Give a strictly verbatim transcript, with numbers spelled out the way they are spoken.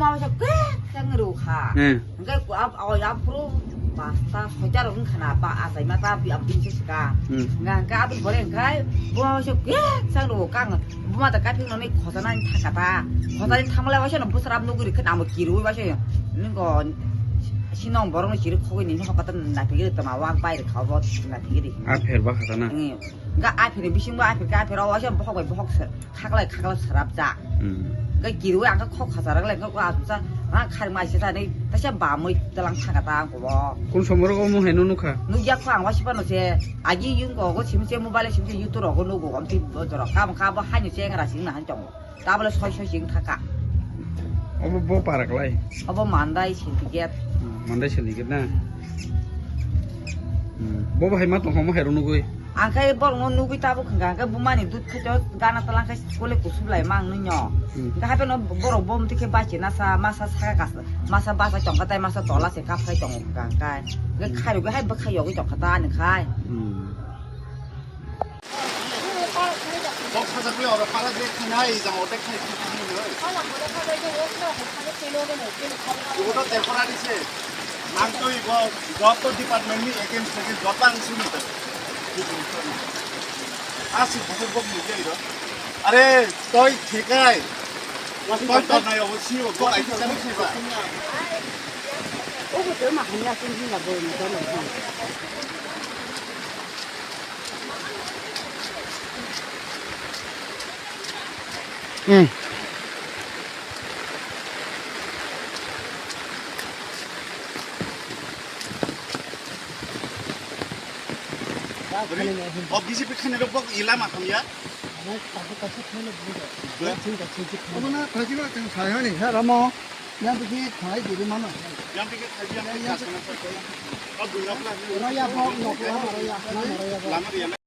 Mama sa kwek sang ro kha. Hmm. Hingke ab, ab, ab pro pasta soita ro wng khana ba asai ma ta bi ab bin se sika. Hmm. Nga hingke ab bore hingke bo sa kwek sang ro kang. Buma ta kaphik noni khosana ni thaka ta. Khosana ni thamle waisa no busra ap nuguri khe namo kiru waisa yo. Ningo sinong borok no kiru khogoi ni hokata na phigiri tama wak bai re khabo na phigiri. Apher ba khata na. Ga apher bising ba apher ka apher o waisa bohok bai bohok se khaklai khaklai sarap ja. Hmm. Ga kiru ang kha khok khasa rak lai ga ko asusa ha khar mai se ta ni ta se ba mui talang thaka ta ang ko bo. Kun somoro ko mo heno nukha. Nugya kho ang waisa no se agi yung ko go sim se mobile sim se yutu ro go nugo gomti bo jora kam kha bo hani se ngra sing na han chong. Tabole soi soi sing thaka. Obo bo parak lai. Obo mandai syndicate. Hmm, mandai syndicate na. Hmm, bo bahai ma tong homo hero nugui. Angkai borok no nugui tabuk hingka angkai bumani dut khaito gana talang khai kole kusub lai mang nung nyo. Hmm. Hingka hape no borok bom tikhe bachi nasa masa saka kas masa basa chongka tai masa tola se kap khai tongo hingka angkai. Hingka khairu hai bwkhai yogwi chongka ta ani khai. Hmm. Bok sajak le oro pala je khinai jang otek khai khinai. Ibo to temporary se. Nang to ibo job to department ni against against job ang sini to. Asi bosok bok ni jai ro. Are toi thekai. Toi to nai obo si obo ai kisa ni ba. Obo to ma hanya sini na bo ni to na. Hmm. O B J P khainai rok bok ila ma hamya. Obo na thajima teng sai hani ha ramo. Yang bigi thai diri mano. Yang bigi thai yang bigi thai. O dui lakh lakh. Raya bok nok raya raya. Lama raya.